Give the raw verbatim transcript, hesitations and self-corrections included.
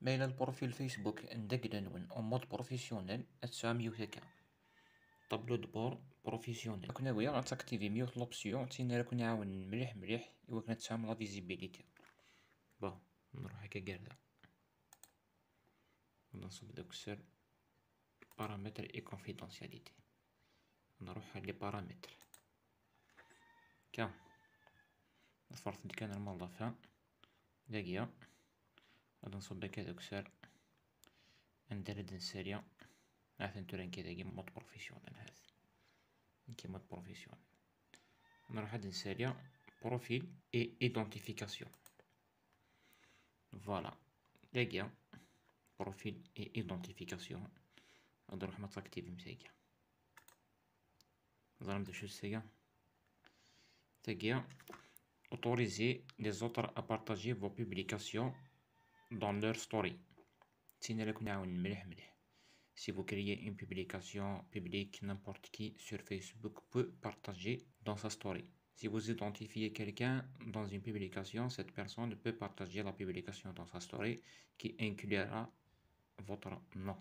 Layla, le profil Facebook n dagla-nwen en mode professionnel ad tesɛum yiwet akka. Tableau de bord professionnel. Ad ken-awiɣ ad taktivim yiwet l'option, d tin ara ken-iɛawnen mliḥ mliḥ i wakken ad tesɛum la visibilité. Bon, nruḥ akka gar da. Ad nṣubb deg ukessar paramètres et confidentialité. Nruḥ ɣer les paramètres. Ka. Ḍfret-d kan normal ḍafa. Dagi. Ad nṣubb akka deg ukessar. Anda ara d-nsali. Atan tura nekki dagi mode professionnel, hat. Nekki mode professionnel. Nruḥ ad nsali profil et identification. Voilà. Dagi, profil et identification. Ad nruḥ ma taktivim tagi. Ẓram d acu tagi. Tagi, autoriser les autres à partager vos publications dans leur story. Tin ara ken-iɛawnen mliḥ mliḥ. Si vous créez une publication publique, n'importe qui sur Facebook peut partager dans sa story. Si vous identifiez quelqu'un dans une publication, cette personne peut partager la publication dans sa story qui inclura votre nom.